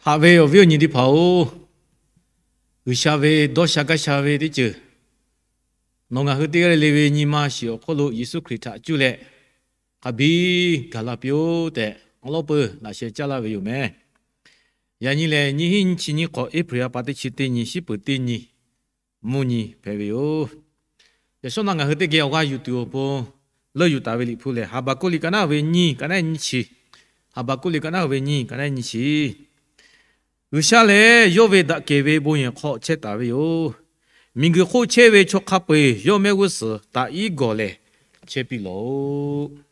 Haꞈ ve awˬ viˉ awˬ nyi teˇ hpaˍ-oˬ, G'uiˬsha ve dawˇ sha gaˇ sha ve teˇ ceuˬ, nawˬ ngaˬ hui teˇ g'aˇ le le ve nyi ma shiˍ awˬ hk'oˆ lo Yeˍsuˆ Hkriꞈ htaꞈ cuˇ leh, hk'a biˇ gaˬ la piˇ-oˆ tehꞈ, awˬ lawn peuˬ laꞈ sheh caˇ laˇ ve yoˬ meh. Yaꞈ nyi lehˬ, nyiˇ hinˉ nyiˇ chi nyiˇ hk'awꞈ, April ha pa teˇ chi teˇ nyi, shiˉ peuˍ teˇ nyi, mvuhˇ nyi hpehꞈ ve yoˬ. Yaꞈ shawˉ naˆ ngaˬ hui teˇ geh awˬ g'aˇ yuˬ tuˬ awˬ pon leuˆ yuˬ taˍ ve Liꞈ hpu lehˬ, Haˍbaˍkoˆ liꞈ ka naˉ ve nyiˇ, ka naˉ nyiˇ chi. Haˍbaˍkoˆ liꞈ ka naˉ ve nyiˇ, ka naˉ nyiˇ chi. G'uiˬsha lehˬ, yawˇ ve daꞈ kehˬ ve bon yehˬ hk'aw chehˇ taˍ ve yoˬ. Miˬguiˬ hk'oˆ chehˇ ve chaw hk'a peu-eˬ yawˇ mehˆ g'uˇ suhˍ taꞈ iˉ gawˬ lehˬ chehˇ piˇ lawˬ-oꞈ.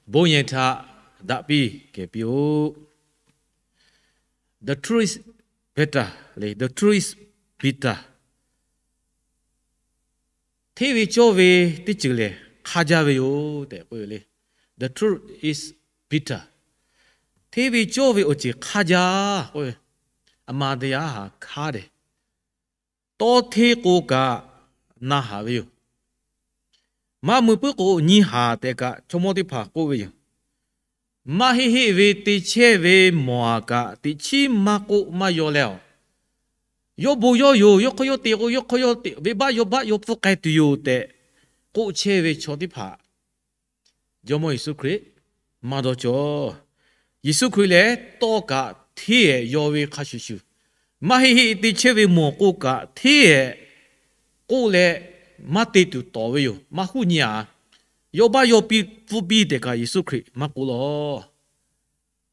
Bon yehˬ htaꞈ daꞈ piˇ kehˬ piˇ-oˆ. The truth is bitter, le, the truth is bitter. Hteˇ ve cawˇ ve teˇ ceuˬ lehˬ, hk'aˇ jaˇ ve yoˬ tehꞈ k'oˆ ve le. The truth is bitter. Hteˇ ve cawˇ ve awˬ ceuˬ hk'aˇ jaˇ k'oˆ ve, a ma te yaˇ haˍ hkanˉ dehꞈ. Tawˇ hteˇ k'o kaꞈ na haˍ ve yoˬ. Maˇ mui puiˉ k'o nyi haˍ tehꞈ kaꞈ chaw mawˇ teˇ hpaˍ k'oˆ ve yoˬ. Maˇ heˆ heˆ ve te chehˇ ve mawˬ aˍ kaꞈ teꞈ chiˉ maˇ k'oˆ maˇ yaw leh-aˬ, yawˇ bon yawˇ yoˬ, yawˇ hk'aw yawˇ te k'o yawˇ hk'aw yawˇ te, venˇbaˆ yawˇbaˆ yawˇ pfuhˇ k'ai tuˬ yoˬ tehꞈ k'oˆ chehˇ ve chaw teˇ hpaˍ Jawˇmawˇ Yeˍsuˆ Hkriꞈ maˇ dawˇ cawˬ. Yeˍsuˆ Hkriꞈ lehˬ, tawˇ kaꞈ hteˇ-ehˍ yaw ve hk'a shuˍ shuˍ, maˇ heˆ heˆ te chehˇ ve mawˬ k'o kaꞈ hteˇ-ehˍ k'oˆ leh maˇ te tuˬ tawˍ ve yoˬ. Maˇ huˉ nyi aˍ, yawˇbaˆ yawˇ piˇ pfuhˇ piˇ tehꞈ kaꞈ Yeˍsuˆ Hkriꞈ maˇ k'oˆ lawˬ.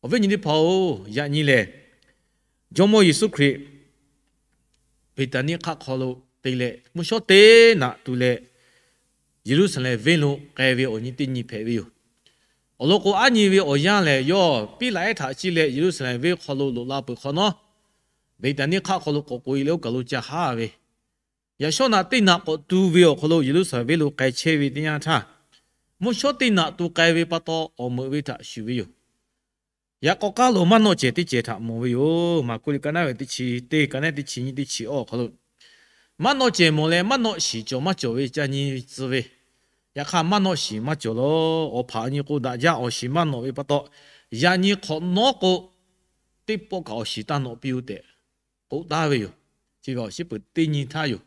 Awˬ viˉ nyi teˇ hpaˍ-oˬ, yaꞈ nyi lehˬ, Jawˇmawˇ Yeˍsuˆ Hkriꞈ Beˍtaˍniˆ hk'aˆ hk'aw lo te leh mvuhˇ shawˉ teˇ naꞈ tu leh, Yeˍruˆsaˍlehnˍ venˇ lo k'ai ve awˬ nyi teˇ nyi hpehꞈ ve yoˬ. Awˬ lawn k'o, aˉ nyi ve awˬ yanˇ lehˬ, yawˇ piˉ laꞈ ehˉ htaꞈ ciˇ leh Yeˍruˆsaˍlehnˍ venˇ hk'aw lo loꞈ la peuˬ hk'awꞈ nawˉ, Beˍtaˍniˆ hk'aˆ hk'aw lo k'awꞈ k'oꞈ-e leh oˇ kaˬ lo ca haˉ ve, yaꞈ shawˉ naꞈ teˇ naꞈ k'awꞈ tu ve awˬ hk'aw lo Yeˍruˆsaˍlehnˍ venˇ lo k'ai chehˇ ve teˇ yanˇ htaˇ, mvuhˇ shawˉ teˇ naꞈ tu k'ai ve pa taw, awˬ meuꞈ ve htaꞈ shuˍ ve yoˬ. Yaꞈ k'aw k'aˉ lo maˇ nawˆ cehˬ teˇ cehˬ htaꞈ mawˬ ve yoˬ. Maˍkuˆ liꞈ ka naˉ ve teˇ chi teˇ, ka naˉ teˇ chi nyiˇ teˇ chi awˬ hk'aw lo, maˇ nawˆ cehˬ mawˬ leh maˇ nawˆ shiˍ cawˬ maˇ cawˬ ve ca nyi tcuh ve. Yaꞈ hk'aˇ, maˇ nawˆ shiˍ maˇ cawˬ lawˬ. Awˬ hpaꞈ nyi k'o daꞈ jaˇ, awˬ shiˍ maˇ nawꞈ ve pa taw, yaꞈ nyi hk'awꞈ nawˉ k'o, teˇ pawˆ kaꞈ awˬ shiˍ taˇ nawꞈ piˇ-oˆ tehꞈ k'oˆ taˍ ve yoˬ. Chi ve awˬ shiˉ peuˬ teˇ nyi htaˇ yoˬ.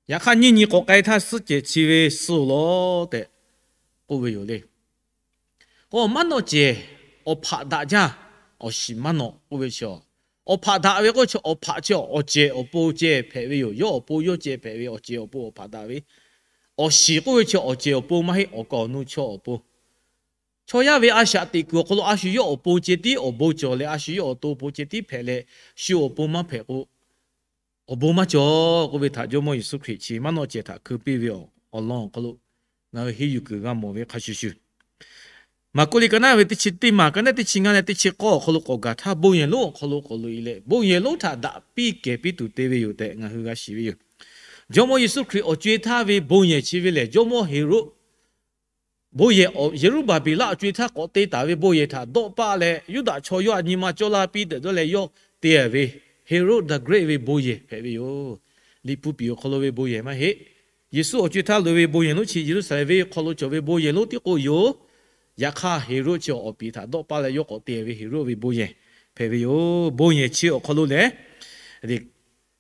Yaꞈ hk'aˇ, nyiˇ nyi k'awꞈ k'ai htaˇ suhˉ cehˬ chi ve suh-oˬ lawˬ tehꞈ k'oˆ ve yoˬ le. K'o, maˇ nawˆ cehˬ, awˬ hpaꞈ daꞈ jaˇ, awˬ shiˍ maˇ nawꞈ k'oˆ ve chi, awˬ hpaꞈ daꞈ ve k'o, awˬ hpaꞈ chi awˬ cehˬ awˬ pon ceh hpehꞈ ve yoˬ. Yawˇ awˬ pon yawˇ ceh hpehꞈ ve, awˬ cehˬ awˬ pon awˬ hpaꞈ daꞈ ve. Awˬ shiˍ k'oˆ ve chi awˬ cehˬ awˬ pon maˇ heˆ, awˬ kaˍ awˬ nu chaw awˬ pon, chaw yaˇ ve a shaꞈ teꞈ kuiˬ awˬ hk'aw lo a shu yawˇ awˬ pon ceh tiˉ awˬ bon cawˬ leh a shu yawˇ awˬ to pon ceh tiˉ hpehꞈ leh, shu awˬ pon maˇ hpehꞈ k'o, awˬ bon maˇ cawˬ k'oˆ ve htaꞈ Jawˇmawˇ Yeˍsuˆ Hkriꞈ chi maˇ nawˆ cehˬ htaꞈ hkui piˇ ve awˬ lawn awˬ hk'aw lo ngaˬ hui henˇ yuˬ kuiˬ g'a mawˬ ve hk'a shuˍ shuˍ, Maˍkuˆ liꞈ ka naˉ ve teˇ chi teˇ maˬ, ka naˉ teˇ chi ngaˇ leh teˇ chi k'awˇ awˬ hk'aw lo k'awꞈ gaˬ htaˇ, bon yehˬ lonˉ awˬ hk'aw lo k'awꞈ loꞈ-e leh, bon yehˬ lonˉ htaꞈ daꞈ piˇ kehˬ piˇ tuˬ te ve yoˬ tehꞈ ngaˬ hui g'a shiˍ ve yoˬ. Jawˇmawˇ Yeˍsuˆ Hkriꞈ awˬ co-e htaˇ ve bon yehˬ chi ve lehˬ, jawˇmawˇ Heˍroˆ bon yehˬ, Yeˍruˆbaˍbeˍlaˆ awˬ co-e htaˇ k'awꞈ te taˍ ve bon yehˬ htaꞈ dawˆ paˆ leh, Yuˇdaꞈ chaw yawˇ htaꞈ nyi ma cawˇ laˇ piˇ tehꞈ dawˇ leh yawˇ te-a ve Herod the Great ve bon yehˬ hpehꞈ ve yoˬ. Liꞈ hpu piˍ awˬ hk'aw lo ve bon yehˬ maˇ heˆ. Yeˍsuˆ awˬ co-e htaˇ loꞈ ve bon yehˬ lonˉ chi Yeˍruˆsaˍlehnˍ venˇ hk'aw lo cawˬ ve bon yehˬ lonˉ tiˉ k'o yoˬ. Yaꞈ hk'aˇ, Heˍroˆ chi awˬ piˍ htaꞈ dawˆ paˆ leh yawˇ k'awꞈ te ve Heˍroˆ ve bon yehˬ hpehꞈ ve yoˬ. Bon yehˬ chi awˬ hk'aw lo lehˬ,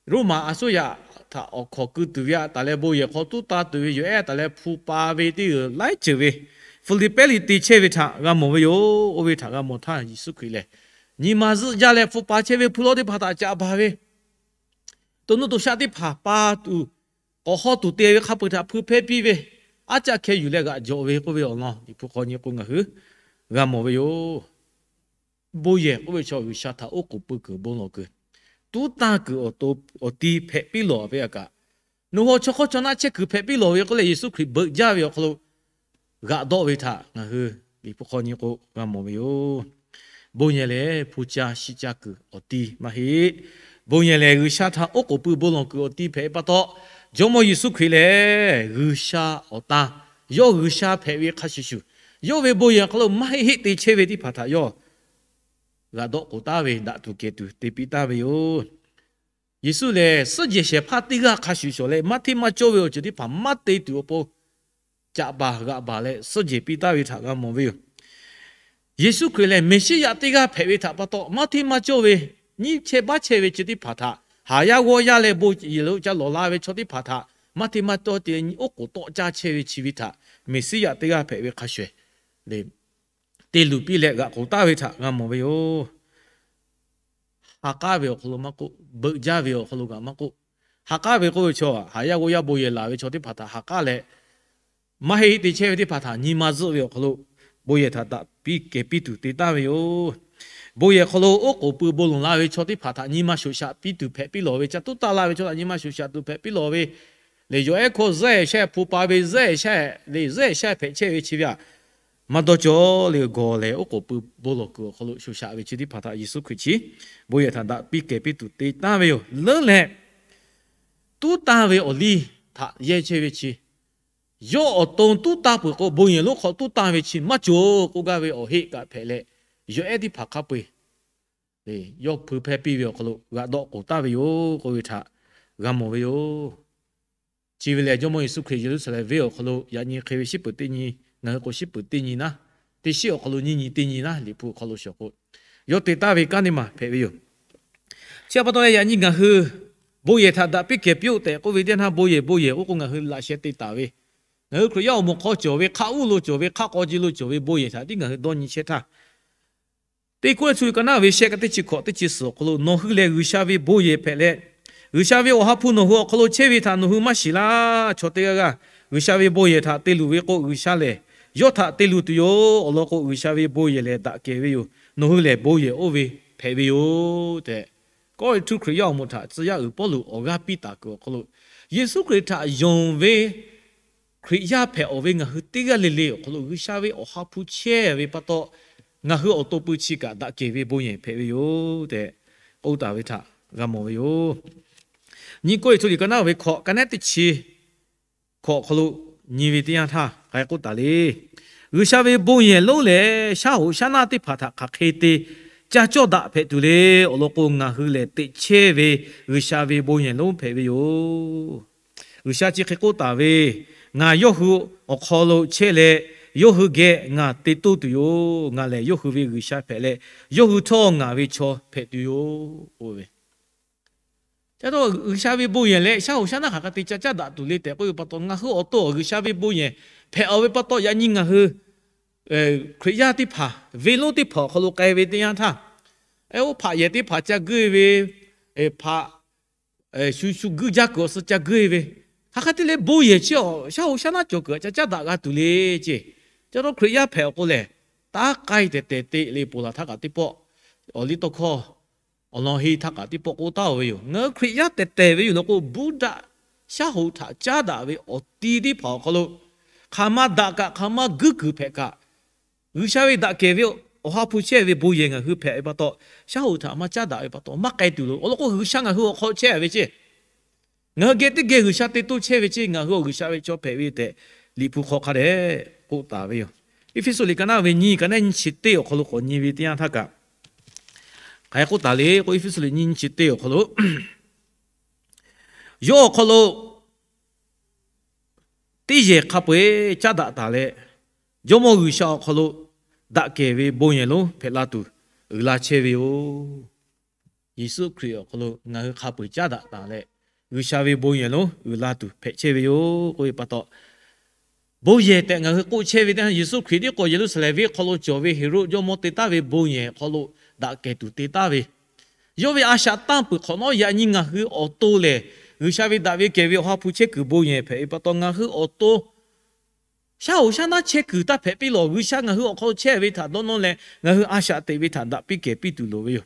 Roˉmaꞈ a suˉ yaꞈ htaꞈ awˬ hkawnˍ keu tuˬ ve a taˍ leh bon yehˬ hk'aw tuˉ ta tuˬ ve yoˬ ehˉ taˍ leh hpu pa ve teˇ g'uiˬ laiˉ ceuˬ ve Hpiˍliˍpehˇ liꞈ te chehˇ ve htaꞈ g'a mawˬ ve yoˬ. Oˇ ve htaꞈ g'a mawˬ htaˇ Yeˍsuˆ Hkriꞈ lehˬ, nyi ma zuhˆ jaˇ leh hpu pa chehˇ ve hpu lawˇ teˇ hpaˍ htaꞈ caꞈ baˬ ve, to nuˇ to shaˆ teˇ hpaˍ pa tuˬ, k'awꞈ hawˇ tuˬ te ve hk'a peu-eˬ htaꞈ hpui hpehˇ piˇ ve, aˉ caˆ hkeh yuˬ leh g'aꞈ jawꞈ ve k'oˆ ve awˬ lawn Liꞈ hpu hk'aw nyi k'o ngaˬ hui g'a mawˬ ve yoˬ. Bon yehˬ k'oˆ ve chaw G'uiˬsha htaꞈ oˉ k'oˍ pui kuiˬ bon lawˬ kuiˬ, tuˉ tanˇ kuiˬ awˬ ti hpehꞈ piˇ lawˬ ve a kaꞈ, nawˬ hui chaw hk'awˇ chaw naˆ chehˇ kuiˬ hpehꞈ piˇ lawˬ ve k'oˆ leh Yeˍsuˆ Hkriꞈ beuꞈ jaˇ ve awˬ hk'aw lo g'aꞈ dawˆ ve htaꞈ ngaˬ hui Liꞈ hpu hk'aw nyi k'o g'a mawˬ ve yoˬ. Bon yehˬ lehˬ, hpu caˇ shiˍ caˇ kuiˬ awˬ ti maˇ heˆ. Bon yehˬ lehˬ, G'uiˬsha htaꞈ oˉ k'oˍ pui bon lawˬ kuiˬ awˬ ti hpehꞈ pa taw, Jawˇmawˇ Yeˍsuˆ Hkriꞈ lehˬ G'uiˬsha awˬ tan, yawˇ G'uiˬsha hpehꞈ ve hk'a shuˍ shuˍ, yawˇ ve bon yehˬ hk'aw lo maˇ heˆ heˆ te chehˇ ve teˇ hpaˍ htaꞈ yawˇ g'aꞈ dawˆ k'oˍ taˍ ve, daꞈ tuˬ kehˬ tuˬ te piˇ taˍ ve yoˬ. Yeˍsuˆ lehˬ, suhˉ jehˬ shehˍ hpaˇ teˇ g'aˇ hk'a shuˍ shawˍ leh maˇ hteˇ maˇ cawˇ ve awˬ ceuˬ teˇ hpaˍ maˇ te tuˬ awˬ pon, caꞈ baˬ g'aꞈ baˬ leh suhˉ jehˬ piˇ taˍ ve htaꞈ g'a mawˬ ve yoˬ. Yeˍsuˆ Hkriꞈ lehˬ Meˍsiˉyaꞈ teˇ g'aˇ hpehꞈ ve htaꞈ pa taw, maˇ hteˇ maˇ cawˇ ve, nyiˇ chehˇ baˆ chehˇ ve chi teˇ hpaˍ htaꞈ haˍ yaˇ g'awˇ yaˇ leh bon yehˬ lo ca lawˬ la ve chaw teˇ hpaˍ htaꞈ maˇ hteˇ maˇ cawˇ te nyi oˉ k'oˍ tawˆ caˇ chehˇ ve chi ve htaꞈ Meˍsiˉyaꞈ teˇ g'aˇ hpehꞈ ve hk'a shuˍ eˬ le, te luˬ piˇ leh g'aꞈ k'oˍ taˍ ve htaꞈ g'a mawˬ ve yoˬ. Ha k'aˉ ve awˬ hk'aw lo maˇ k'oˆ, beuꞈ jaˇ ve awˬ hk'aw lo kaꞈ maˇ k'oˆ, ha k'aˉ ve k'oˆ ve chaw, haˍ yaˇ g'awˇ yaˇ bon yehˬ laˬ ve chaw teˇ hpaˍ htaꞈ ha k'aˉ leh, maˇ heˆ te chehˇ ve teˇ hpaˍ htaꞈ nyi ma zuhˆ ve awˬ hk'aw lo bon yehˬ htaꞈ daꞈ piˇ kehˬ piˇ tuˬ te taˍ ve yoˬ. Bon yehˬ hk'aw lo oˉ k'oˍ pui bon lawˬ la ve chaw teˇ hpaˍ htaꞈ nyi ma shoˍ shaꞈ piˇ tuˬ hpehꞈ piˇ lawˬ ve, ca tuˉ taˇ la ve chaw htaꞈ nyi ma shoˍ shaꞈ tuˬ hpehꞈ piˇ lawˬ ve, lehˬ yawˬ ehˉ hkawˇ zuhˆ shaˆ, hpu pa ve zuhˆ shaˆ, lehˬ zuhˆ shaˆ hpehꞈ chehˇ ve chi ve aꞈ maˇ dawˇ cawˬ le. Gawˬ lehˬ oˉ k'oˍ pui bon lawˬ kuiˬ awˬ hk'aw lo shoˍ shaꞈ ve chi teˇ hpaˍ htaꞈ Yeˍsuˆ Hkriꞈ chi bon yehˬ htaꞈ daꞈ piˇ kehˬ piˇ tuˬ te taˍ ve yoˬ. Leuˉ leh tuˉ tanˇ ve awˬ liˇ htaꞈ yehˇ chehˇ ve chi, yawˇ awˬ to tuˉ tanˇ peuˬ k'o, bon yehˬ lonˉ hk'aw tuˉ tanˇ ve chi maˇ cawˬ k'oˆ gaˇ ve awˬ heˆ kaꞈ hpehꞈ leh, yawˬ ehˉ teˇ hpaˍ hk'a peu-eˬ yawˇ hpui hpehˇ piˇ ve awˬ hk'aw lo g'aꞈ dawˆ k'oˍ taˍ ve yoˬ k'oˆ ve htaꞈ g'a mawˬ ve yoˬ. Chi ve lehˬ, Jawˇmawˇ Yeˍsuˆ Hkriꞈ Yeˍruˆsaˍlehnˍ venˇ awˬ hk'aw lo yaꞈ nyi hk'e ve shiˉ peuˬ teˇ nyi, ngaˬ hui k'o shiˉ peuˬ teˇ nyi naˉ, teˇ shiˉ awˬ hk'aw lo nyiˇ nyi teˇ nyi naˉ, Liꞈ hpu awˬ hk'aw lo shawˍ k'o, yawˇ te taˍ ve kanˉ teˇ maˬ hpehꞈ ve yoˬ. Chi pa taw yaꞈ nyi ngaˬ hui bon yehˬ htaꞈ daꞈ piˇ kehˬ piˇ-oˆ tehꞈ k'oˆ ve teˇ yanˇ htaˇ, bon yehˬ bon yehˬ k'oˆ k'o ngaˬ hui laꞈ sheh te taˍ ve, ngaˬ hui Hkriꞈ yaˇ awˬ moˍ hk'aw cawˬ ve, hk'a uˉ lo cawˬ ve, hk'a k'aw ji lo cawˬ ve bon yehˬ htaꞈ tiˉ ngaˬ hui dawˇ nyi chehˇ htaˇ, Teˇ Kawˇrenˍhtuˆ liꞈ ka naˉ ve shehˆ ka teˇ chi hkawꞈ teˇ chi suhˍ awˬ hk'aw lo, nawˬ hui lehˬ G'uiˬsha ve bon yehˬ hpehꞈ leh, G'uiˬsha ve awˬ ha hpu nawˬ hui awˬ hk'aw lo chehˇ ve htaꞈ nawˬ hui maˇ shiˍ laˇ. Chaw teˇ g'aˇ g'aˇ G'uiˬsha ve bon yehˬ htaꞈ te luˬ ve k'o, G'uiˬsha lehˬ yawˇ htaꞈ te luˬ tuˬ yoˬ. Awˬ lawn k'o, G'uiˬsha ve bon yehˬ lehˬ daꞈ kehˬ ve yoˬ. Nawˬ hui lehˬ bon yehˬ oˇ ve hpehꞈ ve yoˬ tehꞈ, Kawˇrenˍhtuˆ Hkriꞈ yaˇ awˬ moˍ htaꞈ tcuh yaˇ uiˍ Pawˇluꞈ awˬ g'aˇ piˇ taˍ kuiˬ awˬ hk'aw lo, Yeˍsuˆ Hkriꞈ htaꞈ yonˍ ve Hkriꞈ yaˇ hpehꞈ-oˬ ve ngaˬ hui teˇ g'aˇ le le awˬ hk'aw lo G'uiˬsha ve awˬ ha hpu chehˇ ve pa taw, ngaˬ hui awˬ to pui chi kaꞈ daꞈ kehˬ ve bon yehˬ hpehꞈ ve yoˬ tehꞈ k'oˆ taˍ ve htaꞈ g'a mawˬ ve yoˬ. Nyiˇ Kawˇrenˍhtuˆ liꞈ ka naˉ ve hkawꞈ ka nehˉ teˇ chi hkawꞈ awˬ hk'aw lo nyi ve teˇ yanˇ htaˇ k'ai k'oˆ taˍ le. G'uiˬsha ve bon yehˬ lonˉ lehˬ, shaˉ hoꞈ shaˉ naˆ teˇ hpaˍ htaꞈ hk'aˬ hk'e te ca cawˇ daꞈ hpehꞈ tuˬ le. Awˬ lawn k'o, ngaˬ hui lehˬ teꞈ chehˇ ve G'uiˬsha ve bon yehˬ lonˉ hpehꞈ ve yoˬ. G'uiˬsha chi hk'e k'oˆ taˍ ve, Ngaˬ yawˇ hui awˬ hk'aw lo chehˇ leh, yawˇ hui geh ngaˬ te toˇ tuˬ yoˬ. Ngaˬ lehˬ yawˇ hui ve G'uiˬsha hpehꞈ leh, yawˇ hui htawˇ ngaˬ ve chaw hpehꞈ tuˬ yoˬ k'oˆ ve. Ca taw G'uiˬsha ve bon yehˬ leh shaˉ hoꞈ shaˉ naˆ hk'aˬ hk'e te ca caˉ daꞈ tuˬ le tehꞈ k'oˆ ve pa taw, ngaˬ hui awˬ to G'uiˬsha ve bon yehˬ hpehꞈ-oˬ ve pa taw, yaꞈ nyi ngaˬ hui Hkriꞈ yaˇ teˇ hpaˍ venˇ lonˉ teˇ hpaˍ awˬ hk'aw lo k'ai ve teˇ yanˇ htaˇ, oˇ hpaꞈ yehˬ teˇ hpaˍ ca guˇ ve, hpaꞈ shu shu guˇ jaˇ kuiˬ awˬ suh ca guˇ ve, hk'aˬ hk'e te leh bon yehˬ chi shaˉ hoꞈ shaˉ naˆ cawˬ kuiˬ ca caˉ daꞈ g'a tuˬ le ceˇ. Ca taw Hkriꞈ yaˇ hpehꞈ awˬ k'o lehˬ, taˇ k'ai tehˬ tehˬ te le ponˬ laˬ htaˇ kaꞈ teˇ pawˆ, awˬ liˇ tawˇ hkawˇ awˬ lawn henˇ htaˇ kaꞈ teˇ pawˆ k'oˆ taˍ-oˬ ve yoˬ. Ngaˬ hui Hkriꞈ yaˇ tehˬ tehˬ ve yoˬ law k'o, Buddha shaˉ hoꞈ htaꞈ caˉ daꞈ ve awˬ ti teˇ hpaˍ awˬ hk'aw lo, hk'aˬ ma daꞈ kaꞈ hk'aˬ ma guˇ kuiˬ hpehꞈ kaꞈ, G'uiˬsha ve daꞈ kehˬ ve awˬ ha hpu chehˇ ve bon yehˬ ngaˬ hui hpehꞈ ve pa taw, shaˉ hoꞈ htaꞈ maˇ caˉ daꞈ ve pa taw maˇ k'ai tuˬ loˬ. Awˬ lawn k'o, G'uiˬsha ngaˬ hui awˬ hk'aw chehˇ ve ceˇ. Ngaˬ hui geh teˇ geh G'uiˬsha te toˇ chehˇ ve ceˇ. Ngaˬ hui awˬ G'uiˬsha ve chaw hpehꞈ ve tehꞈ Liꞈ hpu hk'aw hk'a dehꞈ k'oˆ taˍ ve yoˬ. Eˇfeˇsuꞈ liꞈ ka naˉ ve nyiˇ ka naˉ nyiˇ chi teˇ awˬ hk'aw lo k'awꞈ nyi ve teˇ yanˇ htaˇ kaꞈ, hk'aˬ hk'e k'oˆ taˍ le k'o, Eˇfeˇsuꞈ liꞈ nyiˇ nyiˇ chi teˇ awˬ hk'aw lo, yawˇ awˬ hk'aw lo teˇ yehˬ hk'a peu-eˬ caˉ daꞈ taˍ leh, Jawˇmawˇ G'uiˬsha awˬ hk'aw lo daꞈ kehˬ ve bon yehˬ lonˉ hpehꞈ la tuˬ uiˍ la chehˇ ve yoˬ. Yeˍsuˆ Hkriꞈ awˬ hk'aw lo ngaˬ hui hk'a peu-eˬ caˉ daꞈ taˍ leh, G'uiˬsha ve bon yehˬ lonˉ uiˍ la tuˬ hpehꞈ chehˇ ve yoˬ k'oˆ ve pa taw, bon yehˬ tehꞈ ngaˬ hui k'oˆ chehˇ ve teˇ yanˇ, Yeˍsuˆ Hkriꞈ tiˉ k'o Yeˍruˆsaˍlehnˍ venˇ hk'aw lo cawˬ ve Heˍroˆ jawˇmawˇ te taˍ ve bon yehˬ hk'aw lo daꞈ kehˬ tuˬ te taˍ ve, yawˇ ve a shaꞈ tanˇ peuˬ hk'awꞈ nawˉ, yaꞈ nyi ngaˬ hui awˬ to lehˬ, G'uiˬsha ve daꞈ ve kehˬ ve awˬ ha hpu chehˇ kuiˬ bon yehˬ hpehꞈ ve pa taw, ngaˬ hui awˬ to shaˉ hoꞈ shaˉ naˉ chehˇ kuiˬ taˇ hpehꞈ piˇ lawˬ. G'uiˬsha ngaˬ hui awˬ hk'aw lo chehˇ ve htaꞈ dawˇ nawˇ leh, ngaˬ hui a shaꞈ teꞈ ve htaꞈ daꞈ piˇ kehˬ piˇ tuˬ loˍ ve yoˬ.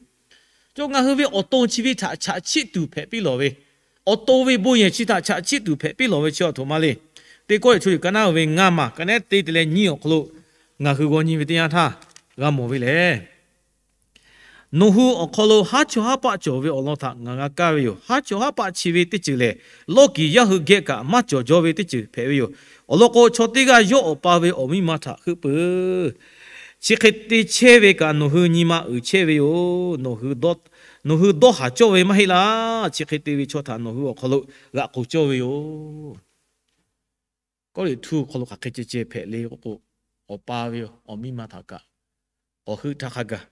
Cawˬ ngaˬ hui ve awˬ to chi ve htaꞈ chaꞈ chiˆ tuˬ hpehꞈ piˇ lawˬ ve, awˬ to ve bon yehˬ chi htaꞈ chaꞈ chiˆ tuˬ hpehꞈ piˇ lawˬ ve chi awˬ htoꞈ ma le. Teˇ Kawˇrenˍhtuˆ liꞈ ka naˉ ve ngaˇ maˬ ka naˉ teˇ te leh nyiˇ awˬ hk'aw lo ngaˬ hui g'aw nyi ve teˇ yanˇ htaˇ g'a mawˬ ve lehˬ, Nawˬ hui awˬ hk'aw lo haˉ chawˇ haˉ paˆ cawˬ ve awˬ lawn htaꞈ ngaˬ g'a kaˇ ve yoˬ. Haˉ chawˇ haˉ paˆ chi ve teˇ ceuˬ lehˬ, lawˇ kiˍ yaˇ hui geh kaꞈ maˇ cawˬ jaw ve teˇ ceuˬ hpehꞈ ve yoˬ. Awˬ lawn k'o, chaw teˇ g'aˇ yawˇ awˬ pa ve awˬ miˇ ma htaꞈ heuˆ peuˬ. Chi hk'e te chehˇ ve kaꞈ nawˬ hui nyi ma uiˍ chehˇ ve yoˬ. Nawˬ hui dawˇ haˍ cawˇ ve maˇ heˆ laˇ. Chi hk'e te ve chaw htaꞈ nawˬ hui awˬ hk'aw lo g'aꞈ k'oˬ cawˇ ve yoˬ. Kawˇrenˍhtuˆ hk'aw lo hk'aˬ hk'e ceh ceh hpehꞈ le k'o, awˬ pa ve awˬ miˇ ma htaꞈ kaꞈ awˬ hui htaˇ hk'a gaˬ,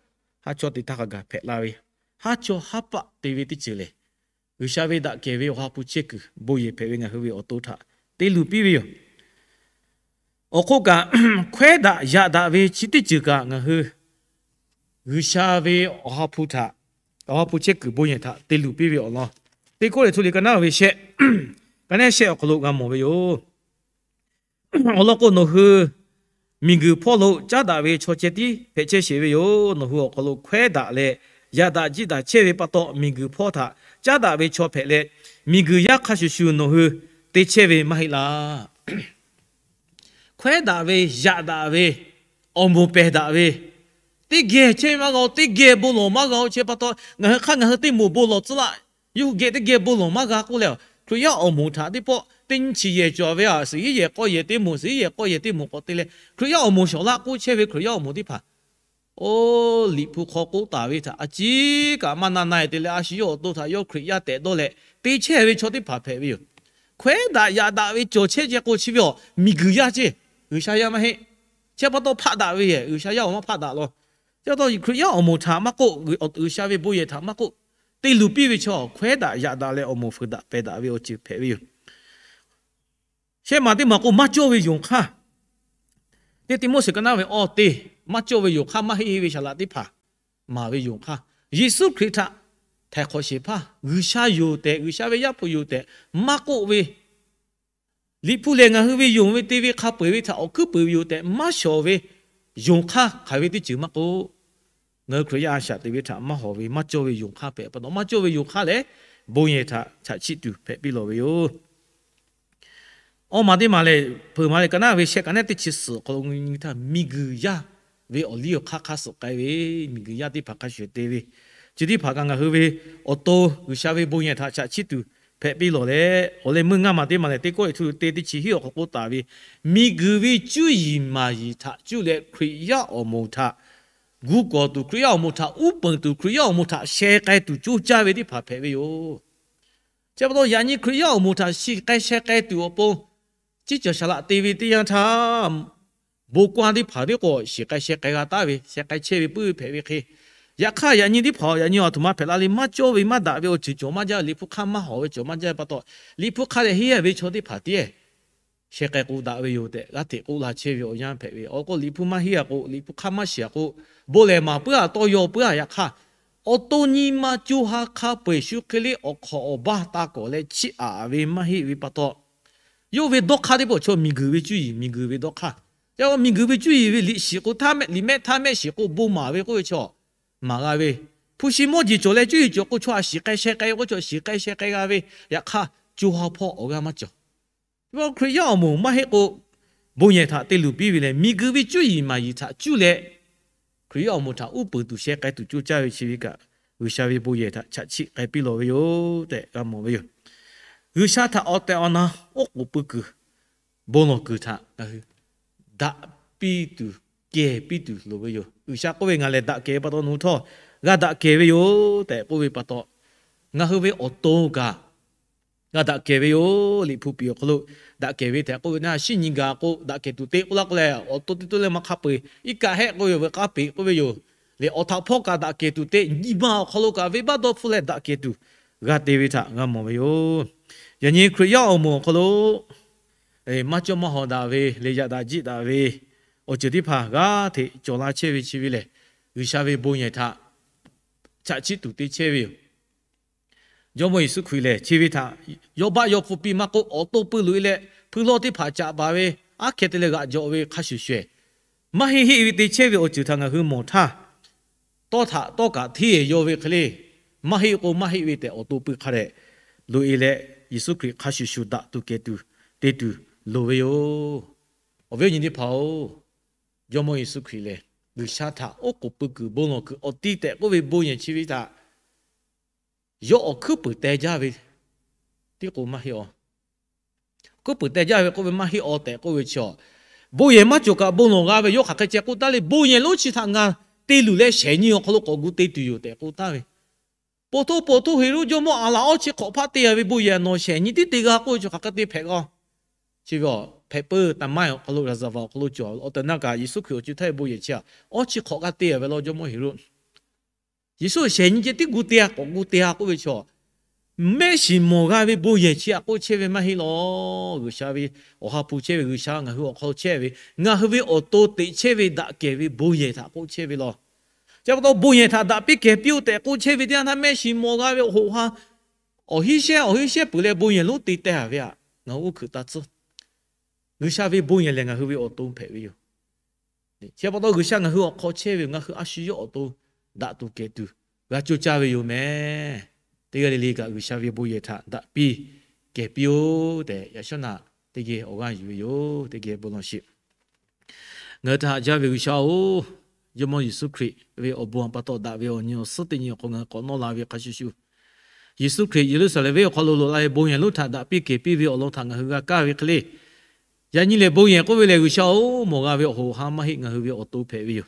haˉ chawˇ te htaˇ hk'a gaˬ hpehꞈ la ve, haˉ chawˇ haˉ paˆ te ve teˇ ceuˬ lehˬ, G'uiˬsha ve daꞈ kehˬ ve Awˬ ha hpu chehˇ kuiˬ bon yehˬ hpehꞈ ve ngaˬ hui ve awˬ to htaꞈ te luˬ piˇ ve yoˬ. Awˬ hk'oˆ kaꞈ, hkawehˉ daꞈ yaꞈ daꞈ ve chi teˇ ceuˬ kaꞈ ngaˬ hui G'uiˬsha ve Awˬ ha hpu htaꞈ, Awˬ ha hpu chehˇ kuiˬ bon yehˬ htaꞈ te luˬ piˇ ve awˬ lawn, Teˇ Kawˇrenˍhtuˆ liꞈ ka naˉ ve shehˆ, ka naˉ shehˆ awˬ hk'aw lo g'a mawˬ ve yoˬ. Awˬ lawn k'o, nawˬ hui miˬguiˬ hpawˇ lo caˉ daꞈ ve chaw ceh tiˉ hpehꞈ chehˇ sheˍ ve yoˬ. Nawˬ hui awˬ hk'aw lo hkawehˉ daꞈ leh yaꞈ daꞈ jiˆ daꞈ chehˇ ve pa taw, miˬguiˬ hpawˇ htaꞈ caˉ daꞈ ve chaw hpehꞈ leh, miˬguiˬ yaˇ hk'a shuˍ shuˍ nawˬ hui te chehˇ ve maˇ heˆ laˇ. Hkawehˉ daꞈ ve, yaꞈ daꞈ ve, awˬ moˍ pehˬ daꞈ ve, teˇ geh chehˇ ve maˇ g'a-o, teˇ geh bon lawˬ maˇ g'a-o. Chi pa taw, ngaˬ hui hk'aˇ ngaˬ hui teˇ moˍ bon lawˬ tcuh laˇ, yawˇ hui geh teˇ geh bon lawˬ maˇ g'a k'oˆ leh, Hkriꞈ yaˇ awˬ moˍ htaꞈ teˇ pawˆ teˇ nyi chi yehˬ cawˬ ve a, suhˍ iˉ yehˬ k'awˇ yehˬ teˇ moˍ, suhˍ iˉ yehˬ k'awˇ yehˬ teˇ moˍ k'awꞈ te leh, Hkriꞈ yaˇ awˬ moˍ shawˍ laˇ k'oˆ chehˇ ve Hkriꞈ yaˇ awˬ moˍ teˇ hpaˍ oˇ Liꞈ hpu hk'aw k'oˆ taˍ ve htaꞈ a ciˉ kaꞈ maˇ na na-e te leh, a shu yawˇ awˬ to htaꞈ yawˇ Hkriꞈ yaˇ tehꞈ dawˇ leh te chehˇ ve chaw teˇ hpaˍ hpehꞈ ve yoˬ. Hkawehˉ daꞈ yaꞈ daꞈ ve cawˬ chehˇ ceh k'o, chi ve awˬ miˬguiˬ yaˇ ceˇ, G'uiˬsha yaˇ maˇ heˆ. Chi pa taw hpaˆ daꞈ ve yehˬ, G'uiˬsha yaˇ awˬ maˇ hpaˆ daꞈ law. Chi pa taw Hkriꞈ yaˇ awˬ moˍ htaꞈ maˇ k'oˆ, G'uiˬsha ve bon yehˬ htaꞈ maˇ k'oˆ, te luˬ piˇ ve chaw hkawehˉ daꞈ yaꞈ daꞈ leh awˬ moˍ fuiˍ daꞈ pehˬ daꞈ ve awˬ ceuˬ hpehꞈ ve yoˬ. Shehˆ maˬ teˇ maˬ k'o, maˇ cawˇ ve yonˍ hk'aˇ. Teˇ Tiˆmoˉseˍ ka naˉ ve awˇ teˇ, maˇ cawˇ ve yonˍ hk'aˇ, maˇ heˆ ve saˍ laꞈ teˇ hpaˍ maˍ ve yonˍ hk'aˇ, Yeˍsuˆ Hkriꞈ htaꞈ htaiˍ hk'awꞈ sheˍ hpaˇ, G'uiˬsha yoˬ tehꞈ, G'uiˬsha ve Yaˇ hpu yoˬ tehꞈ maˇ k'oˆ ve, Liꞈ hpu lehˬ ngaˬ hui ve yonˍ ve te ve hk'a peu-eˬ ve htaꞈ awˬ hkuiˉ peuˬ ve yoˬ tehꞈ maˇ shawˍ ve yonˍ hk'aˇ hk'aˬ ve teˇ ceuˬ maˇ k'oˆ, ngaˬ hui Hkriꞈ yaˇ a shaꞈ teꞈ ve htaꞈ maˇ hawˍ ve maˇ cawˇ ve yonˍ hk'aˇ hpehꞈ pa taw, maˇ cawˇ ve yonˍ hk'aˇ lehˬ, bon yehˬ htaꞈ chaꞈ chiˆ tuˬ hpehꞈ piˇ lawˬ ve yoˬ. Awˇ maˬ teˇ maˬ lehˬ, peuˬ maˬ lehˬ, ka naˉ ve shehˆ, ka naˉ teˇ chi suhˍ awˬ hk'aw lo nyi htaˇ, miˬguiˬ yaˇ ve awˬ liˇ awˬ hk'aˇ hk'aˇ suh k'ai ve, miˬguiˬ yaˇ teˇ hpaˍ hk'a shuˍ te ve, chi teˇ hpaˍ kaꞈ ngaˬ hui ve awˬ to G'uiˬsha ve bon yehˬ htaꞈ chaꞈ chiˆ tuˬ hpehꞈ piˇ lawˬ leh, awˬ leh meuˇ ngaˇ maˬ teˇ maˬ lehˬ, Teˇ Kawˇrenˍhtuˆ teˇ teˇ chi hiˉ awˬ hk'aw k'oˆ taˍ ve, miˬguiˬ ve cuˇ yiˍ maˍ yiˍ htaꞈ cuˇ leh Hkriꞈ yaˇ awˬ moˍ htaꞈ gu kawˍ tuˬ, Hkriꞈ yaˇ awˬ moˍ htaꞈ uˉ peunˍ tuˬ, Hkriꞈ yaˇ awˬ moˍ htaꞈ sheh k'ai tuˬ coˇ caˇ ve teˇ hpaˍ hpehꞈ ve yoˬ. Chi pa taw yaꞈ nyi Hkriꞈ yaˇ awˬ moˍ htaꞈ shiˍ k'ai sheh k'ai tuˬ awˬ pon, ciˉ cawˬ saˍ laꞈ te ve teˇ yanˇ htaˇ, bon kaˇ teˇ hpaˍ tiˉ k'o shiˍ k'ai sheh k'ai g'a taˉ ve, sheh k'ai chehˇ ve puiˉ ve hpehꞈ ve hk'e, yaꞈ hk'aˇ yaꞈ nyi teˇ hpaˍ yaꞈ nyi a htoꞈ ma hpehꞈ la le, maˇ cawˇ ve maˇ daꞈ ve awˬ ceuˬ cawˬ maˇ jaˇ, Liꞈ hpu hk'aˇ maˇ hawˍ ve cawˬ maˇ jaˇ pa taw, Liꞈ hpu hk'aˇ lehˬ henˇ yaˇ ve chaw teˇ hpaˍ tiˉ sheh k'ai k'o daꞈ ve yoˬ tehꞈ g'aˇ hteꞈ k'oˆ la chehˇ ve awˬ yanˇ hpehꞈ ve. Awˬ k'o Liꞈ hpu maˇ henˇ a k'o, Liꞈ hpu hk'aˇ maˇ shiˍ a k'o, bon lehˬ maˍ puiˉ a, tawˇ yaw puiˉ a. Yaꞈ hk'aˇ, awˬ to nyi ma co ha hk'a peu-eˬ shu hk'e le awˬ hk'awꞈ awˬ baˇ taˇ kawˍ leh chiˇ aꞈ ve maˇ heˆ ve pa taw, yawˇ ve dawˇ hk'aˇ teˇ pawˆ chaw miˬguiˬ ve cuˇ yiˍ, miˬguiˬ ve dawˇ hk'aˇ. Yaꞈ miˬguiˬ ve cuˇ yiˍ ve liꞈ shiˍ k'o htaˇ mehˆ, liꞈ mehˆ htaˇ mehˆ shiˍ k'o bon maˍ ve k'oˆ ve chaw maˍ g'a ve, hpu shi mawˇ jeˬ cawˬ leh cuˇ yiˍ cawˬ k'o chaw a shiˍ k'ai sheh k'ai k'o chaw shiˍ k'ai sheh k'ai g'a ve, yaꞈ hk'aˇ co ha hpawˇ awˬ g'aˇ maˇ cawˬ. Hkriꞈ yaˇ awˬ moˍ maˇ heˆ k'o, bon yehˬ htaꞈ te luˬ piˇ ve lehˬ, miˬguiˬ ve cuˇ yiˍ maˍ yiˍ htaꞈ cuˇ leh, Hkriꞈ yaˇ awˬ moˍ htaꞈ uˉ peunˍ tuˬ sheh k'ai tuˬ coˇ caˇ ve chi ve kaꞈ, G'uiˬsha ve bon yehˬ htaꞈ chaꞈ chiˆ k'ai piˇ lawˬ ve yoˬ tehꞈ g'a mawˬ ve yoˬ. G'uiˬsha htaꞈ awˬ tehˬ awˬ na oˉ k'oˍ pui kuiˬ, bon lawˬ kuiˬ htaꞈ ngaˬ hui daꞈ piˇ tuˬ, kehˬ piˇ tuˬ loˍ ve yoˬ. G'uiˬsha k'oˆ ve, Ngaˬ lehˬ daꞈ kehˬ ve pa taw nawˬ hui htawˇ g'a daꞈ kehˬ ve yoˬ tehꞈ k'oˆ ve pa taw, ngaˬ hui ve awˬ to kaꞈ g'a daꞈ kehˬ ve yoˬ. Liꞈ hpu piˍ awˬ hk'aw lo daꞈ kehˬ ve tehꞈ k'oˆ ve, na shinˉ nyi gaˬ k'o daꞈ kehˬ tuˬ te k'oˆ laˇ k'oˆ leh, awˬ to teˇ to leh maˇ hk'a peu-eˬ iˉ kaˆ hehˆ k'oˆ ve yoˬ, ve k'aˉ peꞈ k'oˆ ve yoˬ. Leh awˬ htaꞈ hpawˇ kaꞈ daꞈ kehˬ tuˬ te, nyi ma awˬ hk'aw lo kaꞈ venˇbaˆ dawˇ hpfuhˆ leh daꞈ kehˬ tuˬ g'a te ve htaꞈ g'a mawˬ ve yoˬ. Yaꞈ nyi Hkriꞈ yaˇ awˬ moˍ awˬ hk'aw lo maˇ cawˇ maˇ hawˍ daꞈ ve leh yaꞈ daꞈ jiˆ daꞈ ve awˬ ceuˬ teˇ hpaˍ g'aˇ hteꞈ cawˬ la chehˇ ve chi ve lehˬ, G'uiˬsha ve bon yehˬ htaꞈ chaꞈ chiˆ tuˬ te chehˇ ve yoˬ. Jawˇmawˇ Yeˍsuˆ Hkriꞈ lehˬ, chi ve htaꞈ yawˇ baˆ yawˇ hpfuhˇ piˇ maˇ k'oˆ, awˬ to pui loꞈ-e leh hpui lawˇ teˇ hpaˍ caꞈ baˬ ve, aˉ hkeh te leh g'aꞈ jawꞈ ve hk'a shuˍ shuˍ, maˇ heˆ heˆ ve te chehˇ ve awˬ ceuˬ htaꞈ ngaˬ hui mawˬ htaˇ, tawˇ htaꞈ tawˇ kaꞈ hteˇ yaw ve hk'e le, maˇ heˆ k'o maˇ heˆ ve tehꞈ awˬ to pui hk'a dehꞈ loꞈ-e leh, Yeˍsuˆ Hkriꞈ hk'a shuˍ shuˍ daꞈ tuˬ kehˬ tuˬ te tuˬ loˍ ve yoˬ. Awˬ viˉ awˬ nyi teˇ hpaˍ-oˬ, Jawˇmawˇ Yeˍsuˆ Hkriꞈ lehˬ, G'uiˬsha htaꞈ oˉ k'oˍ pui kuiˬ bon lawˬ kuiˬ awˬ tiˉ tehꞈ k'oˆ ve bon yehˬ chi ve htaꞈ yawˇ awˬ hkuiˉ puiˍ teh jaˇ ve tiˉ k'o maˇ heˆ-aw. Hkuiˉ puiˍ teh jaˇ ve k'oˆ ve maˇ heˆ-aw tehꞈ k'oˆ ve chi-a, bon yehˬ maˇ cawˬ kaꞈ bon lawˬ g'a ve yawˇ hk'aˬ hk'e ceh k'oˆ taˉ le, bon yehˬ lonˉ chi htaꞈ ngaˬ te luˬ leh shehˍ nyi awˬ hk'aw lo k'awꞈ gu te tuˬ yoˬ tehꞈ k'oˆ taˉ ve, po htoˇ po htoˇ Heˍroˆ jawˇmawˇ aˬ laˬ awˇ chi hk'awꞈ hpaˆ te-a ve bon yehˬ nawˬ shehˍ nyi tiˉ te g'a k'oˆ ve chi hk'aˬ hk'e te hpehꞈ g'a. Chi ve-a, hpehꞈ peuˬ, taˍ maˇ awˬ hk'aw lo, Laˍzaˍvaˍ awˬ hk'aw lo cawˬ, awˬ tehˬ na kaꞈ Yeˍsuˆ Hkriꞈ awˬ co htaˇ ve bon yehˬ chi aꞈ, awˉ chi hk'awꞈ g'a te ve law, jawˇmawˇ Heˍroˆ. Yeˍsuˆ shehˍ nyi ceh tiˉ gu te-a k'awꞈ gu te-a k'oˆ ve chaw, mehˆ shiˍ mawˬ g'a ve bon yehˬ chi aꞈ k'oˆ chehˇ ve maˇ heˆ law. G'uiˬsha ve Awˬ ha hpu chehˇ ve, G'uiˬsha ngaˬ hui awˬ hk'aw chehˇ ve, ngaˬ hui ve awˬ to teꞈ chehˇ ve daꞈ kehˬ ve bon yehˬ htaꞈ k'oˆ chehˇ ve law. Chi pa taw bon yehˬ htaꞈ daꞈ piˇ kehˬ piˇ-oˆ tehꞈ k'oˆ chehˇ ve teˇ yanˇ htaˇ, mehˆ shiˍ mawˬ g'a ve awˬ hoꞈ ha, awˬ hinˉ shehˉ awˬ hinˉ shehˉ peuˬ leh bon yehˬ lonˉ te teh-a ve aꞈ, ngaˬ hui oˇ hkui taˇ tcuhˉ. G'uiˬsha ve bon yehˬ lehˬ ngaˬ hui ve awˬ to hpehꞈ ve yoˬ. Chi pa taw G'uiˬsha ngaˬ hui awˬ hk'aw chehˇ ve yoˬ. Ngaˬ hui a shu yawˇ awˬ to daꞈ tuˬ kehˬ tuˬ g'a coˇ caˇ ve yoˬ mehˍ. Teˇ g'aˇ le le kaꞈ G'uiˬsha ve bon yehˬ htaꞈ daꞈ piˇ kehˬ piˇ-oˆ tehꞈ, yaꞈ shawˉ naꞈ teˇ geh awˬ g'aˇ yuˬ ve yoˬ. Teˇ geh bon lawˬ sheˍ. Ngaˬ hui htaꞈ haꞈ jaˇ ve G'uiˬsha-oˬ, Jawˇmawˇ Yeˍsuˆ Hkriꞈ ve awˬ bon pa taw daꞈ ve awˬ nyi awˬ suhˉ teˇ nyi awˬ hk'aw ngaˬ hui k'awꞈ nawˇ la ve hk'a shuˍ shuˍ, Yeˍsuˆ Hkriꞈ Yeˍruˆsaˍlehnˍ venˇ awˬ hk'aw lo loꞈ la ve bon yehˬ lonˉ htaꞈ daꞈ piˇ kehˬ piˇ ve awˬ lawn htaꞈ ngaˬ hui g'a kaˇ ve hk'e le, yaꞈ nyi lehˬ bon yehˬ k'oˆ ve lehˬ G'uiˬsha-oˬ, mawˬ g'a ve awˬ hoꞈ ha maˇ heˆ, ngaˬ hui ve awˬ to hpehꞈ ve yoˬ.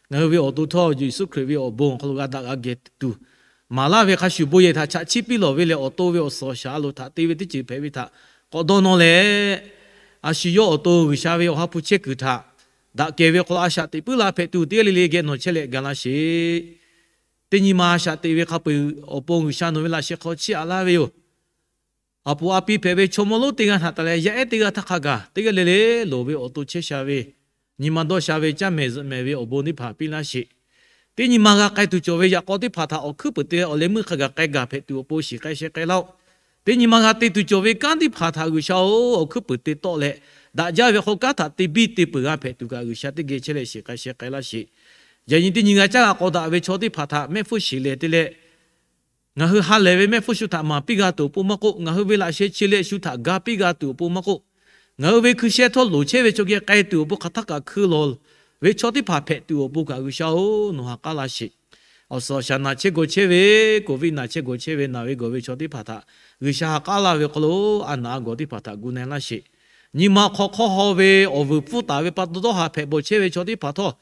Ngaˬ hui ve awˬ to htawˇ Yeˍsuˆ Hkriꞈ ve awˬ bon awˬ hk'aw lo g'a daꞈ g'a geh tuˬ maˍ laˇ ve hk'a shuˍ, bon yehˬ htaꞈ chaꞈ chiˇ piˇ lawˬ ve lehˬ, awˬ to ve awˬ suhˍ awˬ shaˍ a loˍ htaꞈ te ve teˇ ceuˬ hpehꞈ ve htaꞈ k'awꞈ dawˇ nawˇ leh, a shu yawˇ awˬ to G'uiˬsha ve awˬ ha hpu chehˇ kuiˬ htaꞈ daꞈ kehˬ ve awˬ hk'aw lo a shaꞈ teꞈ puiˉ la hpehꞈ tuˬ, teˇ g'aˇ le le geh nawˬ chehˇ leh gaˬ laˇ sheˍ. Teˇ nyi ma a shaꞈ teꞈ ve hk'a peu-eˬ awˬ pon G'uiˬsha nawˬ ve laꞈ sheh hk'aw chiˇ aꞈ laˇ ve yoˬ. A poˍ a pi hpehꞈ ve chaw mawˇ lonˉ teˇ g'aˇ htaꞈ tanˬ leh yaˇ ehˉ teˇ g'aˇ htaˇ hk'a gaˬ, teˇ g'aˇ le le loˍ ve awˬ to chehˇ sha ve, nyi ma dawˇ sha ve, caˇ mehˍ zuhꞈ mehˍ ve awˬ bon teˇ hpaˍ piˇ laˇ sheˍ. Teˇ nyi ma g'a k'ai tuˬ cawˬ ve yaꞈ k'aw teˇ hpaˍ htaꞈ awˬ hkuiˉ peuˍ te leh awˬ leh meuˇ hk'a gaˬ k'ai gaˬ hpehꞈ tuˬ awˬ pon shiˍ k'ai sheh k'ai laˇ-oˆ. Teˇ nyi ma g'a te tuˬ cawˬ ve kanˉ teˇ hpaˍ htaꞈ G'uiˬsha-oˬ, awˬ hkuiˉ peuˍ te tawˆ leh, daꞈ jaˇ ve hk'aw kanˉ htaꞈ te biˇ te peuˬ g'a hpehꞈ tuˬ kaꞈ G'uiˬsha teˇ geh chehˇ leh shiˍ k'ai sheh k'ai laˇ sheˍ. Yaꞈ nyi teˇ nyi g'a caˇ g'a k'aw daꞈ ve chaw teˇ hpaˍ htaꞈ mehˆ hpfuhˇ shiˍ leh te leh, ngaˬ hui ha lehˬ ve mehˆ hpfuhˇ shu htaꞈ maˍ piˇ g'a tuˬ awˬ pon maˇ k'oˆ, ngaˬ hui ve laꞈ sheh chi leh shu htaꞈ ga piˇ g'a tuˬ awˬ pon maˇ k'oˆ, ngaˬ hui ve hkui sheh htawˇ loˍ chehˇ ve chaw geh k'ai tuˬ awˬ pon hk'aˬ htaˇ kaꞈ hkui lawˬ ve chaw teˇ hpaˍ hpehꞈ tuˬ awˬ pon kaꞈ G'uiˬsha-oˬ, nawˬ ha k'aˉ laˇ sheˍ. Awˬ suhˍ awˬ shaˍ naˬ chehˇ gawˬ chehˇ ve, Covid naˬ chehˇ gawˬ chehˇ ve, naˬ ve gawˬ ve chaw teˇ hpaˍ htaꞈ G'uiˬsha ha k'aˉ laˇ ve hk'aw lo, a naˬ a gawˬ teˇ hpaˍ htaꞈ gu na-e laˇ sheˍ. Nyi ma hk'aw hk'awˇ haw ve awˬ vuiˬ pfuhˇ taˍ ve pa taw dawˇ haˍ hpehꞈ bawˬ chehˇ ve chaw teˇ hpaˍ htawˇ,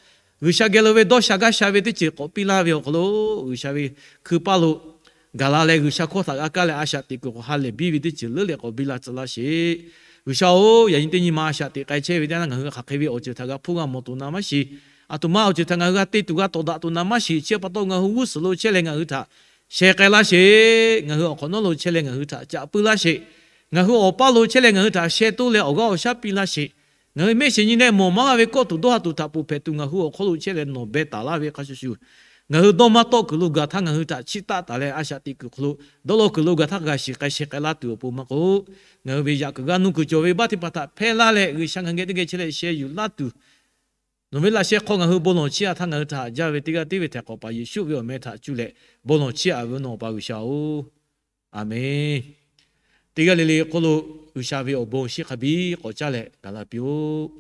G'uiˬsha geh lo ve dawˇ sha gaˇ sha ve teˇ ceuˬ k'awꞈ piˇ laˇ ve awˬ hk'aw lo, G'uiˬsha ve hkui paˇ lo gaˬ la leh G'uiˬsha hkawˇ htaꞈ g'a kaˇ leh a shaꞈ teꞈ kuiˬ k'awꞈ ha lehˬ biˇ ve teˇ ceuˬ leuˉ leh k'awꞈ biˇ la tcuh laˇ sheˍ. G'uiˬsha-oˬ, yaꞈ nyi teˇ nyi ma a shaꞈ teꞈ k'ai chehˇ ve teˇ yanˇ htaˇ ngaˬ hui hk'aˬ hk'e ve awˬ ceuˬ htaꞈ g'a hpuˇ g'a mawˬ tuˬ na maˇ shiˍ. A htoꞈ ma awˬ ceuˬ htaꞈ ngaˬ hui g'a te tuˬ g'a tawˍ daꞈ tuˬ na maˇ shiˍ. Chi pa taw ngaˬ hui g'uˇ suhˍ lo chehˇ leh ngaˬ hui htaꞈ sheh k'ai laˇ sheˍ. Ngaˬ hui awˬ hk'awꞈ nawˉ lo chehˇ leh ngaˬ hui htaꞈ caꞈ puiˉ laˇ sheˍ. Ngaˬ hui awˬ paˇ lo chehˇ leh ngaˬ hui htaꞈ sheh toˇ leh awˬ g'aˇ awˬ shaˉ piˇ laˇ sheˍ. Ngaˬ hui mehˆ shiˍ nyi leh mawˬ maˇ g'a ve kawˆ tuˬ dawˇ ha tuˬ htaꞈ ponˬ hpehꞈ tuˬ ngaˬ hui awˬ hk'aw lo chehˇ leh nawˬ beh taˍ laˇ ve hk'a shuˍ shuˍ, ngaˬ hui dawˇ maˇ tawˆ kuiˬ lo gaˬ htaˇ ngaˬ hui htaꞈ chiˇ taˆ taˍ leh a shaꞈ teꞈ kuiˬ hk'aw lo dawˇ law kuiˬ lo gaˬ htaˇ g'a shiˍ k'ai sheh k'ai laˇ tuˬ awˬ pon maˇ k'oˆ, ngaˬ hui ve yaꞈ kuiˬ g'aˇ nuˇ kuiˬ cawˬ ve baˆ teˇ hpaˍ htaꞈ hpehˇ laˇ leh G'uiˬsha ngaˬ hui geh teˇ geh chehˇ leh sheh yuˬ laˇ tuˬ, nawˬ ve laꞈ sheh hk'aw ngaˬ hui bon lawˬ chiˇ aꞈ htaˇ ngaˬ hui htaꞈ haꞈ jaˇ ve teˇ g'aˇ tiˉ ve htehꞈ k'awꞈ paˍ Yeˍsuˆ ve awˬ meh htaꞈ cuˇ leh bon lawˬ chiˇ aꞈ ve nawˬ Awˬ pa G'uiˬsha-oˬ, Aˍmenˍ. Teˇ g'aˇ le le hk'oˆ lo G'uiˬsha ve awˬ bon shinˉ hk'a biˇ k'awꞈ caˇ leh gaˬ la piˇ-oˆ.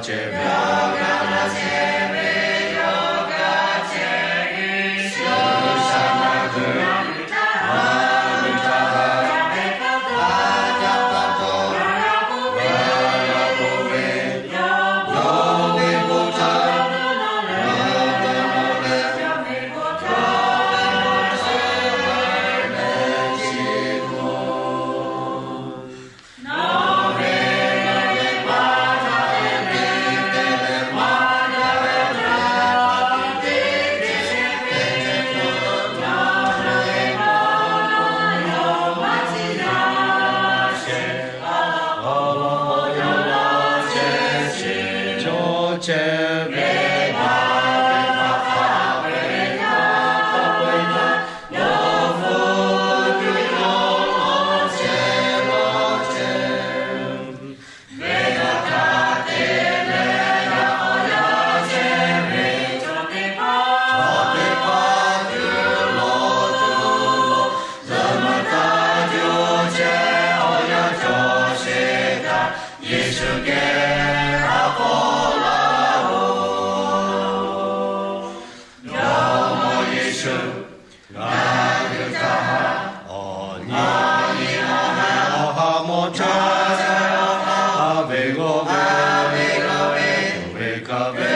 Awˬ ha mawˇ chehˇ ve g'awˇ ve, ve kaꞈ ve